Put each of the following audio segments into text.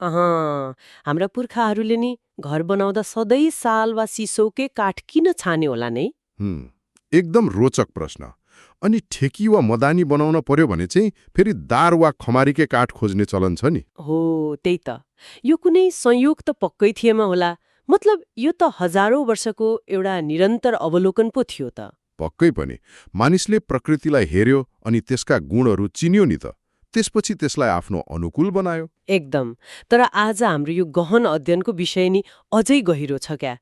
अहँ, हाम्रा पुर्खाहरूले नि घर बनाउँदा सधैँ साल वा सिसौके काठ किन छाने होला नै? एकदम रोचक प्रश्न। अनि ठेकी वा मदानी बनाउन पर्यो भने चाहिँ फेरि दार वा खमारीकै काठ खोज्ने चलन छ नि। हो, त्यही त। यो कुनै संयोग त पक्कै थिएमा होला। मतलब यो त हजारौं वर्षको एउटा निरन्तर अवलोकन पो थियो त। पक्कै पनि मानिसले प्रकृतिलाई हेर्यो अनि त्यसका गुणहरू चिन्यो नि त। त्यसपछि त्यसलाई आफ्नो अनुकूल बनायो। एकदम। तर आज हाम्रो यो गहन अध्ययनको विषय नि अझै गहिरो छ क्या।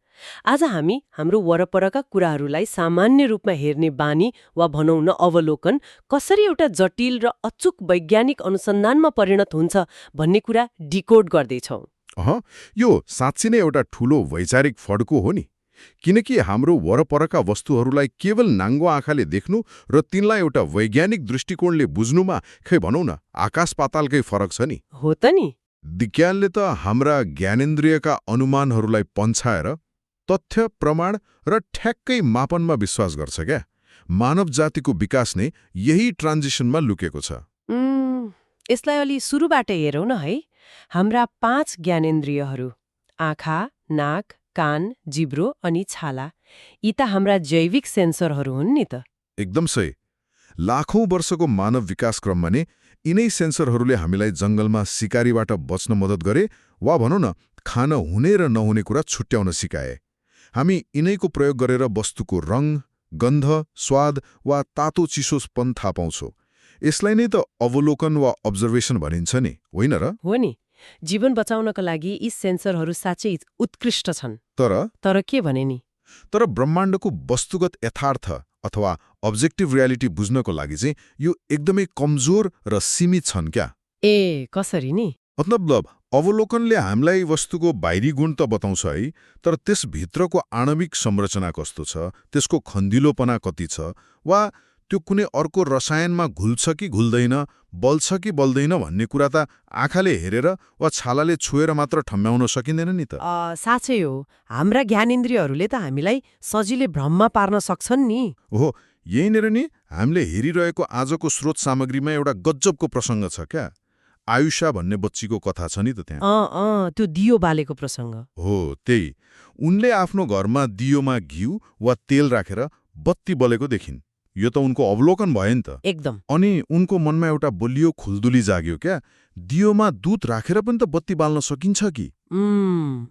आज हामी हाम्रो वरपरका कुराहरूलाई सामान्य रूपमा हेर्ने बानी वा भनौँ न अवलोकन कसरी एउटा जटिल र अचूक वैज्ञानिक अनुसन्धानमा परिणत हुन्छ भन्ने कुरा डिकोड गर्दैछौँ। यो साँच्चै नै एउटा ठूलो वैचारिक फड्को हो नि। किनकि हाम्रो वरपरका वस्तुहरूलाई केवल नाङ्गो आँखाले देख्नु र तिनलाई एउटा वैज्ञानिक दृष्टिकोणले बुझ्नुमा खै भनौँ न आकाश पातालकै फरक छ नि। हो त नि। विज्ञानले त हाम्रा ज्ञानेन्द्रियका अनुमानहरूलाई पन्छाएर तथ्य प्रमाण र ठ्याक्कै मापनमा विश्वास गर्छ क्या। मानव जातिको विकास नै यही ट्रान्जिसनमा लुकेको छ। यसलाई अलि सुरुबाटै हेरौँ न है। हाम्रा 5 ज्ञानेन्द्रियहरू आँखा, नाक, कान, जिब्रो अनि छाला, यी त हाम्रा जैविक सेन्सरहरू हुन् नि त। एकदम सही। लाखौं वर्षको मानव विकास क्रममा नै यिनै सेन्सरहरूले हामीलाई जङ्गलमा शिकारीबाट बच्न मद्दत गरे वा भनौँ न खान हुने र नहुने कुरा छुट्याउन सिकाए। हामी यिनैको प्रयोग गरेर वस्तुको रङ, गन्ध, स्वाद वा तातो चिसोपन थाहा पाउँछौँ। यसलाई नै त अवलोकन वा अब्जर्भेसन भनिन्छ नि, होइन र? हो नि। जीवन बचाउनका लागि यी सेन्सरहरू साँच्चै उत्कृष्ट छन्। तर के भने नि? तर ब्रह्माण्डको वस्तुगत यथार्थ अथवा अब्जेक्टिभ रियालिटी बुझ्नको लागि चाहिँ यो एकदमै कमजोर र सीमित छन् क्या। कसरी नि? मतलब अवलोकनले हामीलाई वस्तुको बाहिरी गुण त बताउँछ है, तर त्यसभित्रको आणविक संरचना कस्तो छ, त्यसको खन्दिलोपना कति छ, वा त्यो कुनै अर्को रसायनमा घुल्छ कि घुल्दैन, बल्छ कि बल्दैन भन्ने कुरा त आँखाले हेरेर वा छालाले छुएर मात्र ठम्म्याउन सकिँदैन नि त। साँच्चै हो। हाम्रा ज्ञानेन्द्रियहरूले त हामीलाई सजिलै भ्रममा पार्न सक्छन् नि। हो, यहीँनिर नि हामीले हेरिरहेको आजको स्रोत सामग्रीमा एउटा गजबको प्रसङ्ग छ क्या। आयुषा भन्ने बच्चीको कथा छ नि त त्यहाँ। त्यो दियो बालेको प्रसङ्ग हो, त्यही। उनले आफ्नो घरमा दियोमा घिउ वा तेल राखेर बत्ती बलेको देखिन्। यो त उनको अवलोकन भयो नि त। एकदम। अनि उनको मनमा एउटा बलियो खुल्दुली जाग्यो क्या। दियोमा दुध राखेर पनि त बत्ती बाल्न सकिन्छ कि?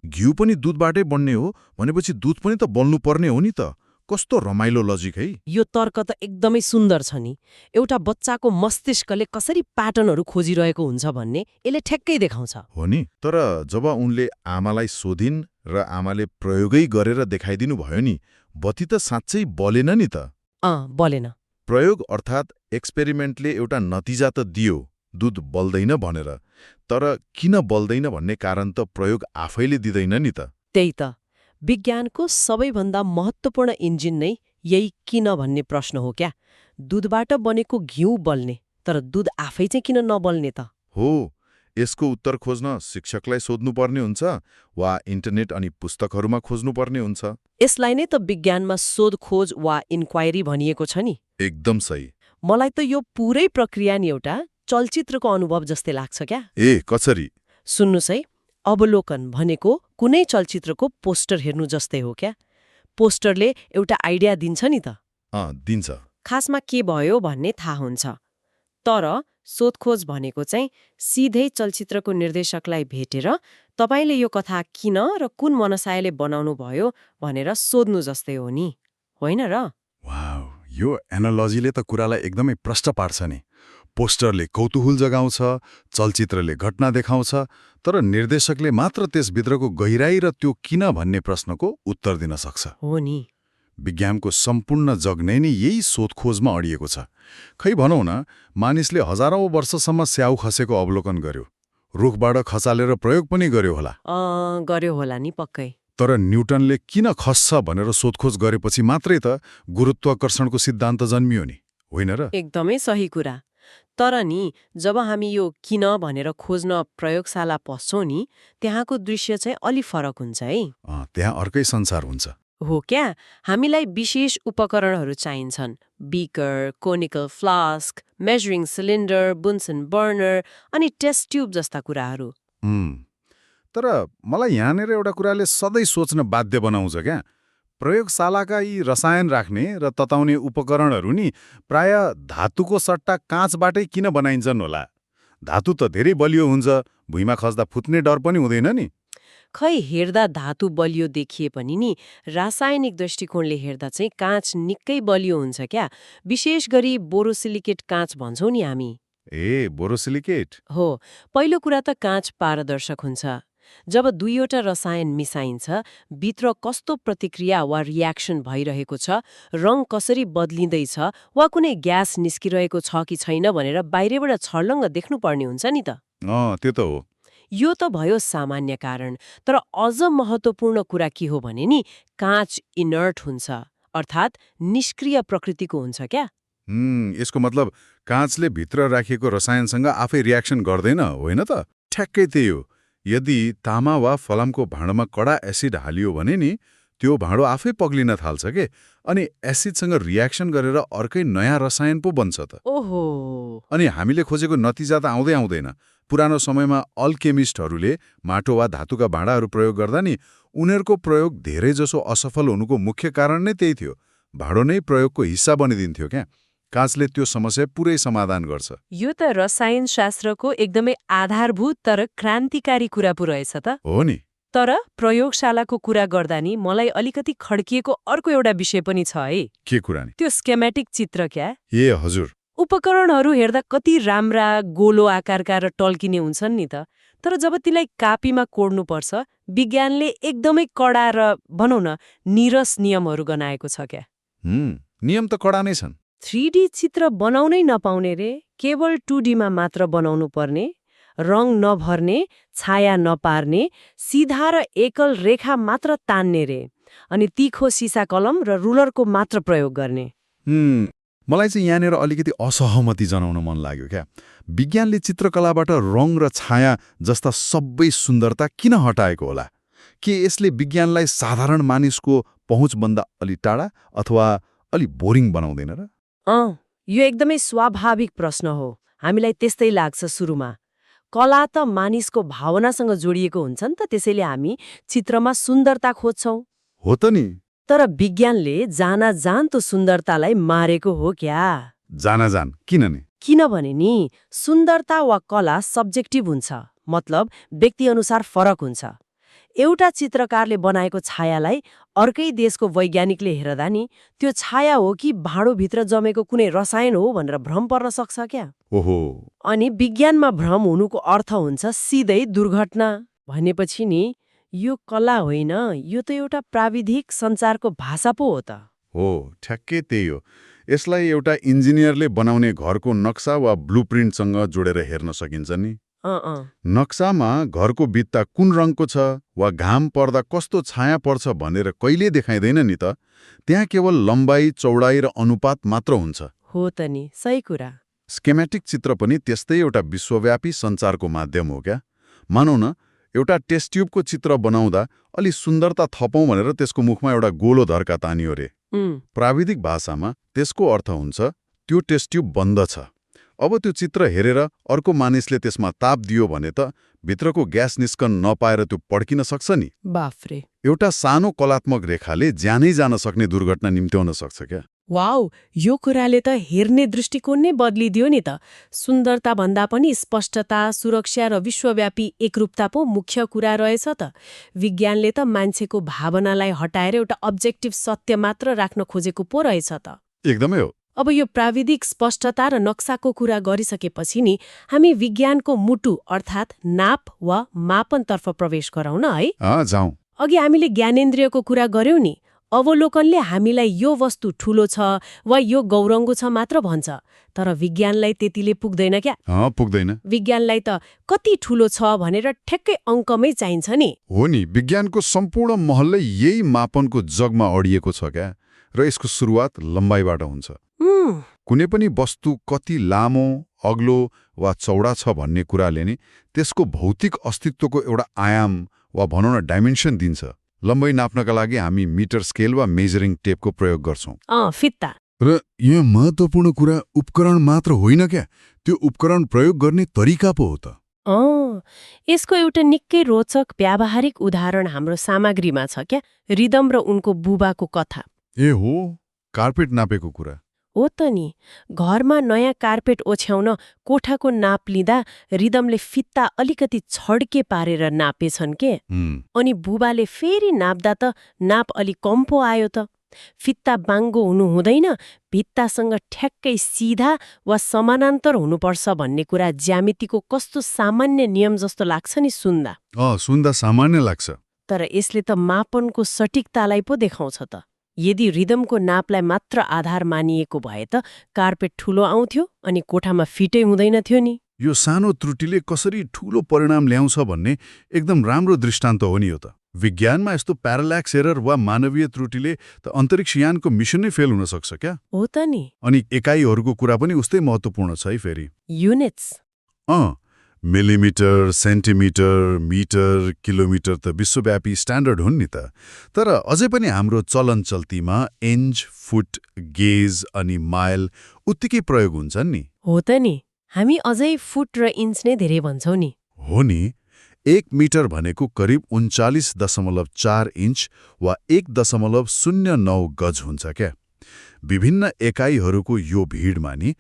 घिउ पनि दुधबाटै बन्ने हो भनेपछि दुध पनि त बल्नु पर्ने हो नि त। कस्तो रमाइलो लजिक है। यो तर्क त एकदमै सुन्दर छ नि। एउटा बच्चाको मस्तिष्कले कसरी प्याटर्नहरू खोजिरहेको हुन्छ भन्ने यसले ठ्याक्कै देखाउँछ। हो नि। तर जब उनले आमालाई सोधिन् र आमाले प्रयोगै गरेर देखाइदिनु भयो नि, बत्ती त साँच्चै बलेन नि त। बलेन। प्रयोग अर्थात् एक्सपेरिमेन्टले एउटा नतिजा त दियो, दुध बल्दैन भनेर। तर किन बल्दैन भन्ने कारण त प्रयोग आफैले दिँदैन नि त। त्यही त। विज्ञानको सबैभन्दा महत्त्वपूर्ण इन्जिन नै यही किन भन्ने प्रश्न हो क्या। दुधबाट बनेको घिउ बल्ने, तर दुध आफै चाहिँ किन नबल्ने त? हो, यसको उत्तर खोज्न शिक्षकलाई सोध्नुपर्ने हुन्छ वा इन्टरनेट अनि पुस्तकहरूमा खोज्नुपर्ने हुन्छ। यसलाई नै त विज्ञानमा शोधखोज वा इन्क्वायरी भनिएको छ नि। एकदम सही। मलाई त यो पुरै प्रक्रिया नि एउटा चलचित्रको अनुभव जस्तै लाग्छ क्या। कसरी? सुन्नुस् है, अवलोकन भनेको कुनै चलचित्रको पोस्टर हेर्नु जस्तै हो क्या। पोस्टरले एउटा आइडिया दिन्छ नि त। दिन्छ। खासमा के भयो भन्ने थाहा हुन्छ। तर शोधखोज भनेको चाहिँ सिधै चलचित्रको निर्देशकलाई भेटेर तपाईले यो कथा किन र कुन मनसायले बनाउनु भयो भनेर सोध्नु जस्तै हो नि, होइन र? वाउ, यो एनालोजीले त कुरालाई एकदमै प्रष्ट पार्छ नि। पोस्टरले कौतूहल जगाउँछ, चलचित्रले घटना देखाउँछ, तर निर्देशकले मात्र त्यसभित्रको गहिराई र त्यो किन भन्ने प्रश्नको उत्तर दिन सक्छ। हो नि। विज्ञानको सम्पूर्ण जग नै यही सोधखोजमा अडिएको छ। खै भनौँ न, मानिसले हजारौं वर्षसम्म स्याउ खसेको अवलोकन गर्यो, रुखबाट खसालेर प्रयोग पनि गर्यो होला। गर्यो होला नि पक्कै। तर न्युटनले किन खस्छ भनेर सोधखोज गरेपछि मात्रै त गुरुत्वाकर्षणको सिद्धान्त जन्मियो नि, होइन र? एकदमै सही कुरा। तर नि जब हामी यो किन भनेर खोज्न प्रयोगशाला पस्छौँ नि, त्यहाँको दृश्य चाहिँ अलि फरक हुन्छ है। त्यहाँ अर्कै संसार हुन्छ। हो क्या। हामीलाई विशेष उपकरणहरू चाहिन्छन्। Beaker, conical flask, measuring cylinder, Bunsen burner अनि टेस्ट ट्युब जस्ता कुराहरू। तर मलाई यहाँनिर एउटा कुराले सधैँ सोच्न बाध्य बनाउँछ क्या। प्रयोगशालाका यी रसायन राख्ने र तताउने उपकरणहरू नि प्राय धातुको सट्टा काँचबाटै किन बनाइन्छन् होला? धातु त धेरै बलियो हुन्छ, भुइँमा खस्दा फुट्ने डर पनि हुँदैन नि। खै हेर्दा धातु बलियो देखिए पनि नि रासायनिक दृष्टिकोणले हेर्दा चाहिँ काँच निकै बलियो हुन्छ क्या। विशेष गरी बोरोसिलिकेट काँच भन्छौँ नि हामी। ए, बोरोसिलिकेट। हो, पहिलो कुरा त काँच पारदर्शक हुन्छ। जब दुईवटा रसायन मिसाइन्छ, भित्र कस्तो प्रतिक्रिया वा रियाक्सन भइरहेको छ, रङ कसरी बदलिँदैछ वा कुनै ग्यास निस्किरहेको छ कि छैन भनेर बाहिरबाट छर्लङ्ग देख्नुपर्ने हुन्छ नि त। त्यो त हो। यो त भयो सामान्य कारण, तर अझ महत्त्वपूर्ण कुरा के हो भने नि काँच इनर्ट हुन्छ, अर्थात् निष्क्रिय प्रकृतिको हुन्छ क्या। यसको मतलब काँचले भित्र राखिएको रसायनसँग आफै रियाक्सन गर्दैन, होइन त? ठ्याक्कै त्यही हो। यदि तामा वा फलामको भाँडोमा कडा एसिड हालियो भने नि त्यो भाँडो आफै पग्लिन थाल्छ के, अनि एसिडसँग रियाक्सन गरेर अर्कै नयाँ रसायन पो बन्छ त। ओहो। अनि हामीले खोजेको नतिजा त आउँदै आउँदैन। पुरानो समयमा अल्केमिस्टहरूले माटो वा धातुका भाँडाहरू प्रयोग गर्दा नि उनीहरूको प्रयोग धेरैजसो असफल हुनुको मुख्य कारण नै त्यही थियो। भाँडो नै प्रयोगको हिस्सा बनिदिन्थ्यो क्या। काँचले त्यो समस्या पुरै समाधान गर्छ। यो त रसायन शास्त्रको एकदमै आधारभूत तर क्रान्तिकारी कुरा पो रहेछ त। हो नि। तर प्रयोगशालाको कुरा गर्दा नि मलाई अलिकति खड्किएको अर्को एउटा विषय पनि छ है। के कुरा नि? त्यो स्केमेटिक चित्र क्या। ए हजुर। उपकरणहरू हेर्दा कति राम्रा गोलो आकारका र टल्किने हुन्छन् नि त, तर जब तिलाई कापीमा कोड्नुपर्छ, विज्ञानले एकदमै कडा र भनौँ न नीरस नियमहरू गनाएको छ क्या। नियम त कडा नै छन्। 3D चित्र बनाउनै नपाउने रे, केवल 2D मा मात्र बनाउनु पर्ने, रङ नभर्ने, छाया नपार्ने, सिधा र एकल रेखा मात्र तान्ने रे, अनि तीखो सिसा कलम र रुलरको मात्र प्रयोग गर्ने। मलाई चाहिँ यहाँनिर अलिकति असहमति जनाउन मन लाग्यो क्या। विज्ञानले चित्रकलाबाट रङ र छाया जस्ता सबै सुन्दरता किन हटाएको होला? के यसले विज्ञानलाई साधारण मानिसको पहुँचभन्दा अलि टाढा अथवा अलि बोरिङ बनाउँदैन र? यो एकदमै स्वाभाविक प्रश्न हो। हामीलाई त्यस्तै लाग्छ सुरुमा। कला त मानिसको भावनासँग जोडिएको हुन्छ नि त, त्यसैले हामी चित्रमा सुन्दरता खोज्छौँ। हो त नि। तर विज्ञानले जान तो सुन्दरतालाई मारेको हो क्या। जान किन नि? किनभने नि सुन्दरता वा कला सब्जेक्टिभ हुन्छ, मतलब व्यक्तिअनुसार फरक हुन्छ। एउटा चित्रकारले बनाएको छायालाई अर्कै देशको वैज्ञानिकले हेर्दा नि त्यो छाया हो कि भाँडोभित्र जमेको कुनै रसायन हो भनेर भ्रम पर्न सक्छ क्या। ओहो। अनि विज्ञानमा भ्रम हुनुको अर्थ हुन्छ सिधै दुर्घटना। भनेपछि नि यो कला होइन, यो त एउटा प्राविधिक सञ्चारको भाषा पो हो त। हो, ठ्याक्कै त्यही हो। यसलाई एउटा इन्जिनियरले बनाउने घरको नक्सा वा ब्लुप्रिन्टसँग जोडेर हेर्न सकिन्छ नि। नक्सामा घरको भित्ता कुन रङको छ वा घाम पर्दा कस्तो छाया पर्छ भनेर कहिल्यै देखाइँदैन नि त। त्यहाँ केवल लम्बाइ, चौडाइ र अनुपात मात्र हुन्छ। हो त नि, सही कुरा। स्केमेटिक चित्र पनि त्यस्तै एउटा विश्वव्यापी सञ्चारको माध्यम हो क्या। मानौ न एउटा टेस्ट ट्युबको चित्र बनाउँदा अलि सुन्दरता थपौँ भनेर त्यसको मुखमा एउटा गोलो धर्का तानियो रे। प्राविधिक भाषामा त्यसको अर्थ हुन्छ त्यो टेस्ट ट्युब बन्द छ। अब त्यो चित्र हेरेर अर्को मानिसले त्यसमा ताप दियो भने त भित्रको ग्यास निस्कन नपाएर त्यो पड्किन सक्छ नि। बाफ्रे। एउटा सानो कलात्मक रेखाले ज्यानै जान सक्ने दुर्घटना निम्त्याउन सक्छ क्या। वाउ, यो कुराले त हेर्ने दृष्टिकोण नै बदलिदियो नि त। सुन्दरता भन्दा पनि स्पष्टता, सुरक्षा र विश्वव्यापी एकरूपता पो मुख्य कुरा रहेछ त। विज्ञानले त मान्छेको भावनालाई हटाएर एउटा अब्जेक्टिभ सत्य मात्र राख्न खोजेको पो रहेछ त। एकदमै हो। अब यो प्राविधिक स्पष्टता र नक्साको कुरा गरिसकेपछि नि हामी विज्ञानको मुटु अर्थात् नाप वा मापनतर्फ प्रवेश गरौँ न है। जाउँ। अघि हामीले ज्ञानेन्द्रियको कुरा गर्यौं नि। अवलोकनले हामीलाई यो वस्तु ठूलो छ वा यो गौरङ्गो छ मात्र भन्छ, तर विज्ञानलाई त्यतिले पुग्दैन क्या। पुग्दैन। विज्ञानलाई त कति ठूलो छ भनेर ठ्याक्कै अङ्कमै चाहिन्छ नि। हो नि, विज्ञानको सम्पूर्ण महलै यही मापनको जगमा अडिएको छ क्या। र यसको सुरुवात लम्बाइबाट हुन्छ। कुनै पनि वस्तु कति लामो, अग्लो वा चौडा छ भन्ने कुराले नि त्यसको भौतिक अस्तित्वको एउटा आयाम वा भनौँ न डाइमेन्सन दिन्छ। लम्बाइ नाप्नका लागि हामी मिटर स्केल वा मेजरिङ टेपको प्रयोग गर्छौँ। फित्ता। र यहाँ महत्त्वपूर्ण कुरा उपकरण मात्र होइन क्या, त्यो उपकरण प्रयोग गर्ने तरिका पो हो त। यसको एउटा निकै रोचक व्यावहारिक उदाहरण हाम्रो सामग्रीमा छ क्या, रिदम र उनको बुबाको कथा। ए हो, कार्पेट नापेको कुरा। हो त नि, घरमा नयाँ कार्पेट ओछ्याउन कोठाको नाप लिँदा रिदमले फित्ता अलिकति छड्के पारेर नापेछन् के। अनि बुबाले फेरि नाप्दा त नाप अलि कम पो आयो त। फित्ता बाङ्गो हुनु हुँदैन, भित्तासँग ठ्याक्कै सिधा वा समानान्तर हुनुपर्छ भन्ने कुरा ज्यामितिको कस्तो सामान्य नियम जस्तो लाग्छ नि सुन्दा। सुन्दा सामान्य लाग्छ। तर यसले त मापनको सटिकतालाई पो देखाउँछ त। यदि रिदमको नापलाई मात्र आधार मानिएको भए त कार्पेट ठूलो आउँथ्यो अनि कोठामा फिटै हुँदैन थियो नि। यो सानो त्रुटिले कसरी ठूलो परिणाम ल्याउँछ भन्ने एकदम राम्रो दृष्टान्त हो नि यो त। विज्ञानमा यस्तो प्याराल्याक्स एरर वा मानवीय त्रुटिले त अन्तरिक्ष यानको मिसनै फेल हुन सक्छ क्या। हो त नि। अनि एकाइहरूको कुरा पनि उस्तै महत्त्वपूर्ण छ है फेरि। Units. Millimetre, centimetre, metre, kilometre त विश्वव्यापी स्ट्यान्डर्ड हुन् नि त। तर अझै पनि हाम्रो चलन चल्तीमा इन्च, फुट, गेज अनि माइल उत्तिकै प्रयोग हुन्छन् नि। हो त नि, हामी अझै फुट र इन्च नै धेरै भन्छौँ नि। हो नि, 1 मिटर भनेको करिब 39.4 इन्च वा 1.09 गज हुन्छ क्या। विभिन्न एकाइहरूको यो भिडमा नि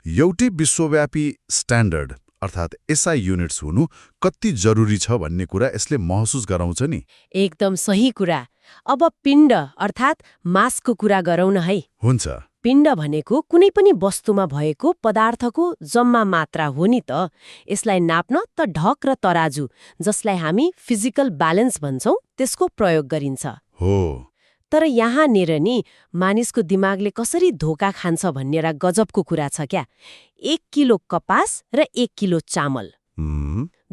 एउटै विश्वव्यापी स्ट्यान्डर्ड अर्थात् एसआई युनिट्स हुनु कति जरुरी छ भन्ने कुरा यसले महसुस गराउँछ नि। एकदम सही कुरा। अब पिण्ड अर्थात् मासको कुरा गरौँ न है। हुन्छ। पिण्ड भनेको कुनै पनि वस्तुमा भएको पदार्थको जम्मा मात्रा हो नि त। यसलाई नाप्न त ढक र तराजु, जसलाई हामी फिजिकल ब्यालेन्स भन्छौँ, त्यसको प्रयोग गरिन्छ। हो। तर यहाँनिर नि मानिसको दिमागले कसरी धोका खान्छ भन्ने एउटा गजबको कुरा छ क्या। 1 किलो कपास र 1 किलो चामल,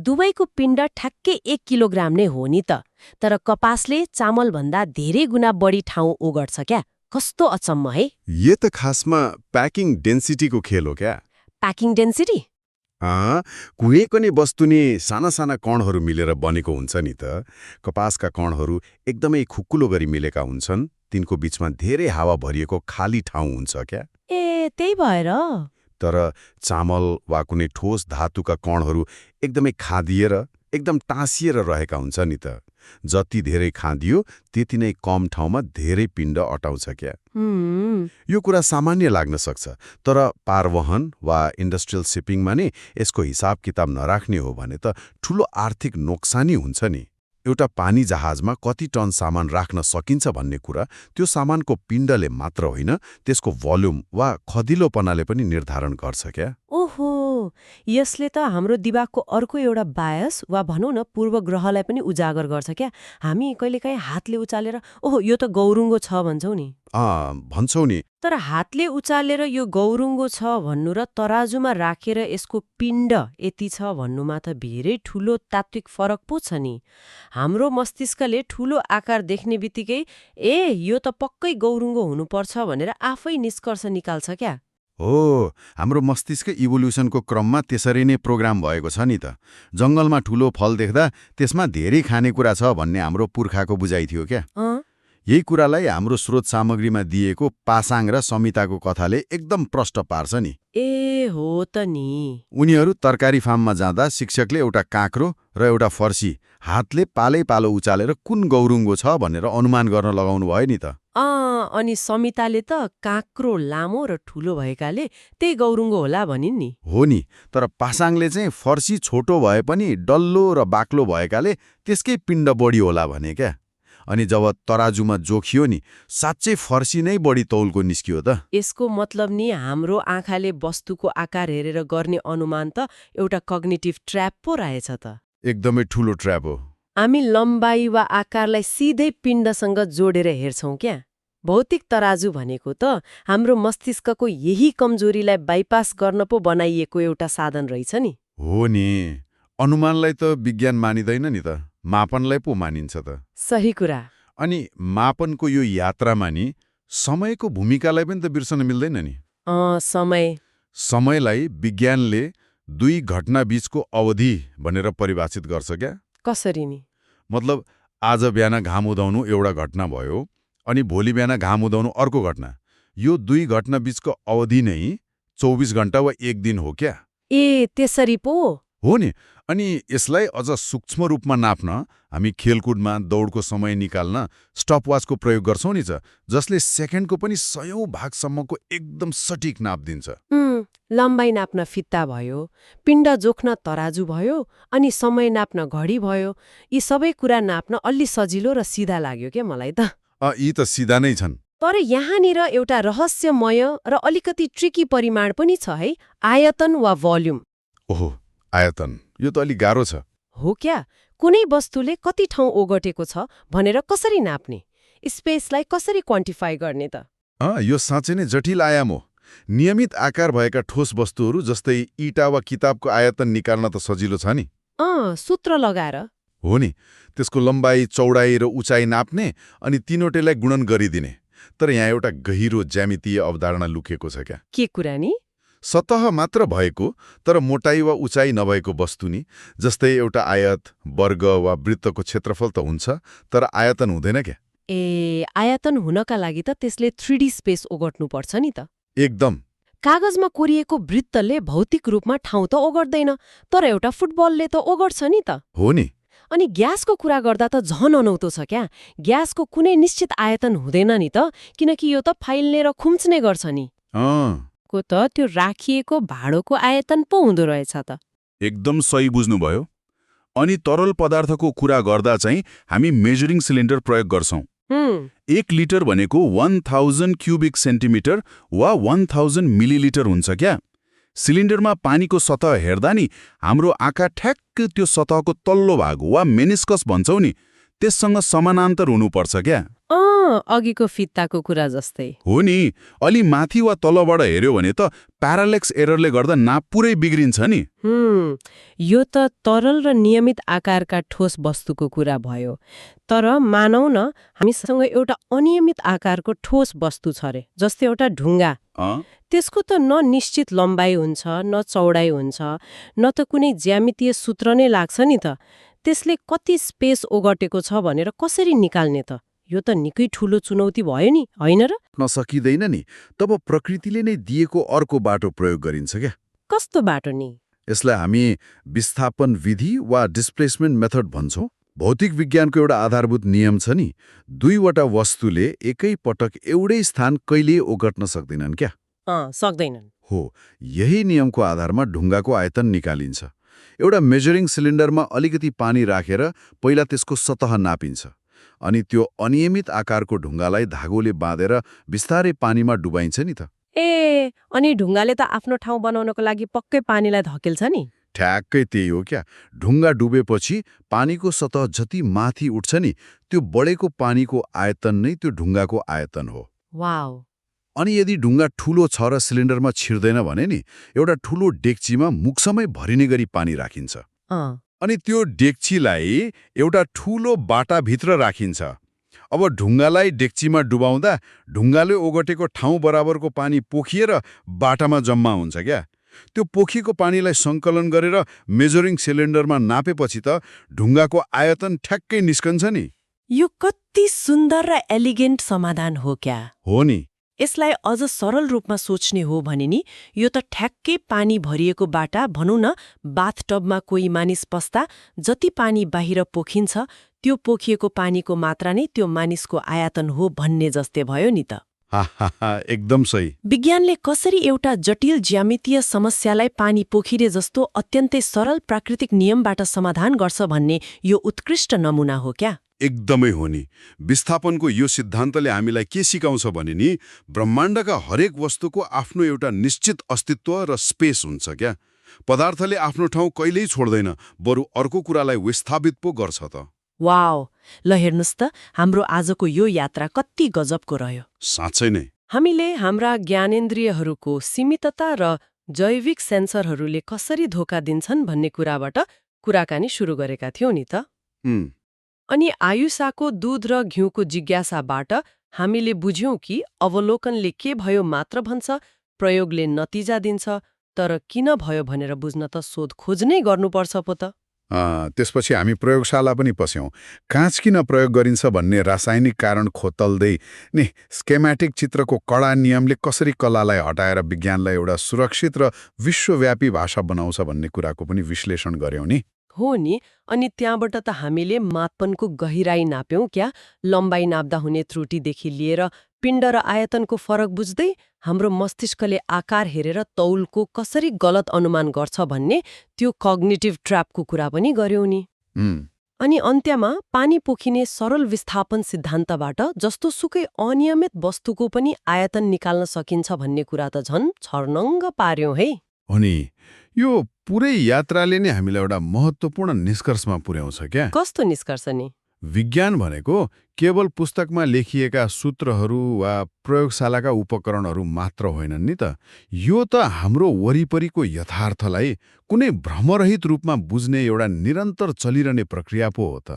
दुवैको पिण्ड ठ्याक्कै 1 किलोग्राम नै हो नि त। तर कपासले चामलभन्दा धेरै गुणा बढी ठाउँ ओगट्छ क्या। कस्तो अचम्म है। ये त खासमा प्याकिङ डेन्सिटीको खेल हो क्या। Packing density? कुनै पनि वस्तु नि साना साना कणहरू मिलेर बनेको हुन्छ नि त। कपासका कणहरू एकदमै खुकुलो गरी मिलेका हुन्छन्, तिनको बीचमा धेरै हावा भरिएको खाली ठाउँ हुन्छ क्या। ए, त्यही भएर। तर चामल वा कुनै ठोस धातुका कणहरू एकदमै खादिएर एकदम टाँसिएर रहेका हुन्छ नि त। जति धेरै खादियो त्यति नै कम ठाउँमा धेरै पिण्ड अटाउँछ क्या। यो कुरा सामान्य लाग्न सक्छ, तर पारवहन वा इन्डस्ट्रियल सिपिङमा नि यसको हिसाब किताब नराख्ने हो भने त ठूलो आर्थिक नोक्सानी हुन्छ नि। एउटा पानी जहाजमा कति टन सामान राख्न सकिन्छ भन्ने कुरा त्यो सामानको पिण्डले मात्र होइन, त्यसको भोल्युम वा खदिलोपनाले पनि निर्धारण गर्छ क्या। ओहो, यसले त हाम्रो दिमागको अर्को एउटा बायस वा भनौँ न पूर्वग्रहलाई पनि उजागर गर्छ क्या। हामी कहिलेकाहीँ हातले उचालेर ओहो यो त गौरुङ्गो छ भन्छौँ नि। भन्छौ नि। तर हातले उचालेर यो गौरुङ्गो छ भन्नु र तराजुमा राखेर यसको पिण्ड यति छ भन्नुमा त धेरै ठूलो तात्विक फरक पो छ नि। हाम्रो मस्तिष्कले ठूलो आकार देख्ने बित्तिकै यो त पक्कै गौरुङ्गो हुनुपर्छ भनेर आफै निष्कर्ष निकाल्छ क्या। हो, हाम्रो मस्तिष्क इभोल्युसनको क्रममा त्यसरी नै प्रोग्राम भएको छ नि त। जङ्गलमा ठूलो फल देख्दा त्यसमा धेरै खानेकुरा छ भन्ने हाम्रो पुर्खाको बुझाइ थियो क्या। यही कुरालाई हाम्रो स्रोत सामग्रीमा दिएको पासाङ र समिताको कथाले एकदम प्रष्ट पार्छ नि। ए हो त नि। उनीहरू तरकारी फार्ममा जाँदा शिक्षकले एउटा काँक्रो र एउटा फर्सी हातले पालै पालो उचालेर कुन गौरुङ्गो छ भनेर अनुमान गर्न लगाउनु भयो नि त। अनि समिताले त काँक्रो लामो र ठूलो भएकाले त्यही गौरुङ्गो होला भनिन् नि। हो नि, तर पासाङले चाहिँ फर्सी छोटो भए पनि डल्लो र बाक्लो भएकाले त्यसकै पिण्ड बढी होला भने क्या। अनि जब तराजुमा जोखियो नि साँच्चै फर्सी नै बढी तौलको निस्कियो त। यसको मतलब नि हाम्रो आँखाले वस्तुको आकार हेरेर गर्ने अनुमान त एउटा कग्निटिभ ट्र्याप पो रहेछ त। एकदमै ठूलो ट्र्याप हो। हामी लम्बाइ वा आकारलाई सिधै पिण्डसँग जोडेर हेर्छौं क्या। भौतिक तराजु भनेको त हाम्रो मस्तिष्कको यही कमजोरीलाई बाइपास गर्न पो बनाइएको एउटा साधन रहेछ नि। हो नि, अनुमानलाई त विज्ञान मानिदैन नि त, मापनलाई पो मानिन्छ त। सही कुरा। अनि मापनको यो यात्रामा नि समयको भूमिकालाई पनि त बिर्सन मिल्दैन नि। समयलाई विज्ञानले 2 घटना बीचको अवधि भनेर परिभाषित गर्छ क्या। कसरी नि? मतलब आज बिहान घाम उदाउनु एउटा घटना भयो, अनि भोलि बिहान घाम उदाउनु अर्को घटना। यो 2 घटना बीचको अवधि नै 24 घण्टा वा 1 दिन हो क्या। ए, त्यसरी पो? हो नि। अनि यसलाई अझ सूक्ष्म रूपमा नाप्न हामी खेलकुदमा दौडको समय निकाल्न स्टपवाचको प्रयोग गर्छौं नि जसले सेकेन्डको पनि 100औं भागसम्मको एकदम सटिक नाप दिन्छ। लम्बाइ नाप्न फित्ता भयो, पिण्ड जोख्न तराजु भयो, अनि समय नाप्न घडी भयो। यी सबै कुरा नाप्न अलि सजिलो र सिधा लाग्यो क्या मलाई त। यी त सिधा नै छन्। तर यहाँनिर एउटा रहस्यमय र अलिकति ट्रिकी परिमाण पनि छ है, आयतन वा भोल्युम। ओहो, आयतन, यो त अलि गाह्रो छ। हो क्या? कुनै वस्तुले कति ठाउँ ओगटेको छ भनेर कसरी नाप्ने? स्पेसलाई कसरी क्वान्टिफाई गर्ने त? यो साँच्चै नै जटिल आयाम हो। नियमित आकार भएका ठोस वस्तुहरू जस्तै इँटा वा किताबको आयतन निकाल्न त सजिलो छ नि। सूत्र लगाएर। हो नि, त्यसको लम्बाइ, चौडाइ र उचाइ नाप्ने अनि तीनवटैलाई गुणन गरिदिने। तर यहाँ एउटा गहिरो ज्यामितीय अवधारणा लुकेको छ क्या। के कुरा नि? सतह मात्र भएको तर मोटाइ वा उचाइ नभएको वस्तु नि, जस्तै एउटा आयत, वर्ग वा वृत्तको क्षेत्रफल त हुन्छ तर आयतन हुँदैन क्या। आयतन हुनका लागि त त्यसले 3D स्पेस ओगट्नुपर्छ नि त। एकदम। कागजमा कोरिएको वृत्तले भौतिक रूपमा ठाउँ त ओगट्दैन, तर एउटा फुटबलले त ओगट्छ नि त। हो नि। अनि ग्यासको कुरा गर्दा त झन अनौठो छ क्या। ग्यासको कुनै निश्चित आयतन हुँदैन नि त, किनकि यो त फाइल्ने र खुम्च्ने गर्छ नि। को त त्यो राखिएको भाँडोको आयतन पो हुँदो रहेछ त। एकदम सही बुझ्नुभयो। अनि तरल पदार्थको कुरा गर्दा चाहिँ हामी मेजरिङ सिलिन्डर प्रयोग गर्छौं। 1 लिटर भनेको 1000 क्युबिक सेन्टिमिटर वा 1000 मिलिलिटर हुन्छ क्या। सिलिन्डरमा पानीको सतह हेर्दा नि हाम्रो आँखा ठ्याक्क त्यो सतहको तल्लो भाग वा मेनिस्कस भन्छौं नि, त्यससँग समानान्तर हुनुपर्छ क्या। अघिको फित्ताको कुरा जस्तै। हो नि, अलि माथि वा तलबाट हेर्यो भने त प्यारालेक्स एररले गर्दा नाप पुरै बिग्रिन्छ नि। यो त तरल र नियमित आकारका ठोस वस्तुको कुरा भयो। तर मानौ न हामीसँग एउटा अनियमित आकारको ठोस वस्तु छ रे, जस्तै एउटा ढुङ्गा। त्यसको त न निश्चित लम्बाइ हुन्छ, न चौडाइ हुन्छ, न त कुनै ज्यामितीय सूत्र नै लाग्छ नि त। त्यसले कति स्पेस ओगटेको छ भनेर कसरी निकाल्ने त? यो त निकै ठूलो चुनौती भयो नि, होइन र? नसकिँदैन नि। तब प्रकृतिले नै दिएको अर्को बाटो प्रयोग गरिन्छ क्या। कस्तो बाटो नि? यसलाई हामी विस्थापन विधि वा डिस्प्लेसमेन्ट मेथड भन्छौं। भौतिक विज्ञानको एउटा आधारभूत नियम छ नि, दुईवटा वस्तुले एकै पटक एउटै स्थान कहिल्यै ओगट्न सक्दैनन् क्या। सक्दैनन्। हो, यही नियमको आधारमा ढुङ्गाको आयतन निकालिन्छ। एउटा मेजरिङ सिलिन्डरमा अलिकति पानी राखेर पहिला त्यसको सतह नापिन्छ, अनि त्यो अनियमित आकारको ढुङ्गालाई धागोले बाँधेर बिस्तारै पानीमा डुबाइन्छ नि त। अनि ढुङ्गाले त आफ्नो ठाउँ बनाउनको लागि पक्कै पानीलाई धकेल्छ नि। ठ्याक्कै त्यही हो क्या। ढुङ्गा डुबेपछि पानीको सतह जति माथि उठ्छ नि, त्यो बढेको पानीको आयतन नै त्यो ढुङ्गाको आयतन हो। वाउ। अनि यदि ढुङ्गा ठूलो छ र सिलिन्डरमा छिर्दैन भने नि, एउटा ठूलो डेक्चीमा मुखसम्मै भरिने गरी पानी राखिन्छ। अनि त्यो डेक्चीलाई एउटा ठूलो बाटाभित्र राखिन्छ। अब ढुङ्गालाई डेक्चीमा डुबाउँदा ढुङ्गाले ओगटेको ठाउँ बराबरको पानी पोखिएर बाटामा जम्मा हुन्छ क्या। त्यो पोखिएको पानीलाई सङ्कलन गरेर मेजरिङ सिलिन्डरमा नापेपछि त ढुङ्गाको आयतन ठ्याक्कै निस्कन्छ नि। यो कति सुन्दर र एलिगेन्ट समाधान हो क्या। हो नि। यसलाई अझ सरल रूपमा सोच्ने हो भने नि, यो त ठ्याक्कै पानी भरिएको बाटा, भनौँ न बाथटबमा कोही मानिस पस्दा जति पानी बाहिर पोखिन्छ, त्यो पोखिएको पानीको मात्रा नै त्यो मानिसको आयतन हो भन्ने जस्तै भयो नि त। एकदम सही। विज्ञानले कसरी एउटा जटिल ज्यामितीय समस्यालाई पानी पोखिरे जस्तो अत्यन्तै सरल प्राकृतिक नियमबाट समाधान गर्छ भन्ने यो उत्कृष्ट नमुना हो क्या। एकदमै हो नि। विस्थापनको यो सिद्धान्तले हामीलाई के सिकाउँछ भने नि, ब्रह्माण्डका हरेक वस्तुको आफ्नो एउटा निश्चित अस्तित्व र स्पेस हुन्छ क्या। पदार्थले आफ्नो ठाउँ कहिल्यै छोड्दैन, बरु अर्को कुरालाई विस्थापित पो गर्छ त। वाउ, ल हेर्नुस् त, हाम्रो आजको यो यात्रा कति गजबको रह्यो। साँच्चै नै। हामीले हाम्रा ज्ञानेन्द्रियहरूको सीमितता र जैविक सेन्सरहरूले कसरी धोका दिन्छन् भन्ने कुराबाट कुराकानी सुरु गरेका थियौं नि त। अनि आयुषाको दूध र घिउको जिज्ञासाबाट हामीले बुझ्यौं कि अवलोकनले के भयो मात्र भन्छ, प्रयोगले नतिजा दिन्छ, तर किन भयो भनेर बुझ्न त सोधखोज नै गर्नुपर्छ पो त। त्यसपछि हामी प्रयोगशाला पनि पस्यौं। काँच किन प्रयोग गरिन्छ भन्ने रासायनिक कारण खोतल्दै नि स्केमेटिक चित्रको कडा नियमले कसरी कलालाई हटाएर विज्ञानलाई एउटा सुरक्षित र विश्वव्यापी भाषा बनाउँछ भन्ने कुराको पनि विश्लेषण गर्यौं नि। हो नि, अनि त्यहाँबाट त हामीले मापनको गहिराई नाप्यौं क्या, लम्बाई नाप्दा हुने त्रुटिदेखि लिएर पिण्ड र आयतनको फरक बुझ्दै हाम्रो मस्तिष्कले आकार हेरेर तौलको कसरी गलत अनुमान गर्छ भन्ने त्यो कग्निटिभ ट्र्यापको कुरा पनि गर्यौं नि। अनि अन्त्यमा पानी पोखिने सरल विस्थापन सिद्धान्तबाट जस्तो सुकै अनियमित वस्तुको पनि आयतन निकाल्न सकिन्छ भन्ने कुरा त झन् छर्नङ्ग पार्यौं है। अनि यो पुरै यात्राले नै हामीलाई एउटा महत्त्वपूर्ण निष्कर्षमा पुर्याउँछ क्या। कस्तो निष्कर्ष नि? विज्ञान भनेको केवल पुस्तकमा लेखिएका सूत्रहरू वा प्रयोगशालाका उपकरणहरू मात्र होइनन् नि त। यो त हाम्रो वरिपरिको यथार्थलाई कुनै भ्रमरहित रूपमा बुझ्ने एउटा निरन्तर चलिरहने प्रक्रिया पो हो त।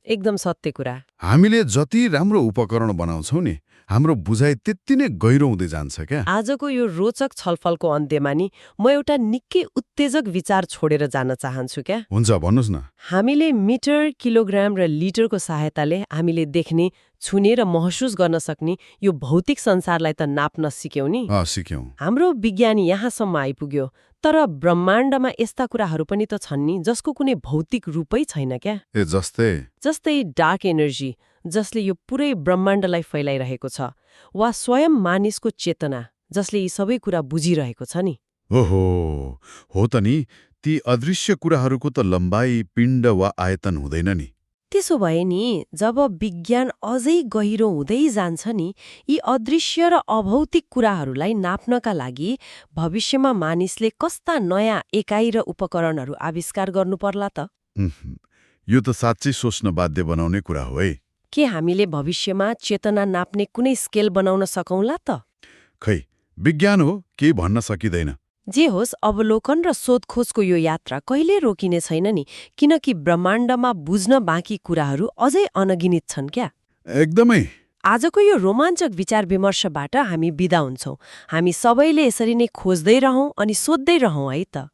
एकदम सत्य कुरा। हामीले जति राम्रो उपकरण बनाउँछौं नि, हाम्रो बुझाइ त्यति नै गहिरो हुँदै जान्छ क्या। आजको यो रोचक छलफलको अन्त्यमा नि म एउटा निकै उत्तेजक विचार छोडेर जान चाहन्छु क्या। हुन्छ, भन्नुहोस् न। हामीले मिटर, किलोग्राम र लिटरको सहायताले हामीले देख्ने, छुने र महसुस गर्न सक्ने यो भौतिक संसारलाई त नाप्न सिक्यौं नि। सिक्यौं। हाम्रो विज्ञान यहाँसम्म आइपुग्यो, तर ब्रह्माण्डमा यस्ता कुराहरू पनि त छन् नि जसको कुनै भौतिक रूपै छैन क्या। जस्तै डार्क एनर्जी, जसले यो पुरै ब्रह्माण्डलाई फैलाइरहेको छ, वा स्वयं मानिसको चेतना, जसले यी सबै कुरा बुझिरहेको छ नि। ओहो, हो त नि। ती अदृश्य कुराहरूको त लम्बाई, पिण्ड वा आयतन हुँदैन नि। त्यसो भए नि जब विज्ञान अझै गहिरो हुँदै जान्छ नि, यी अदृश्य र अभौतिक कुराहरूलाई नाप्नका लागि भविष्यमा मानिसले कस्ता नयाँ एकाइ र उपकरणहरू आविष्कार गर्नु पर्ला त? यो त साँच्चै सोच्न बाध्य बनाउने कुरा हो है। के हामीले भविष्यमा चेतना नाप्ने कुनै स्केल बनाउन सकौँला त? खै, विज्ञान हो, केही भन्न सकिँदैन। जे होस्, अवलोकन र सोधखोजको यो यात्रा कहिले रोकिने छैन नि, किनकि ब्रह्माण्डमा बुझ्न बाँकी कुराहरू अझै अनगिनित छन् क्या। एकदमै। आजको यो रोमाञ्चक विचार विमर्शबाट हामी बिदा हुन्छौं। हामी सबैले यसरी नै खोज्दै रहौं अनि सोध्दै रहौं है त।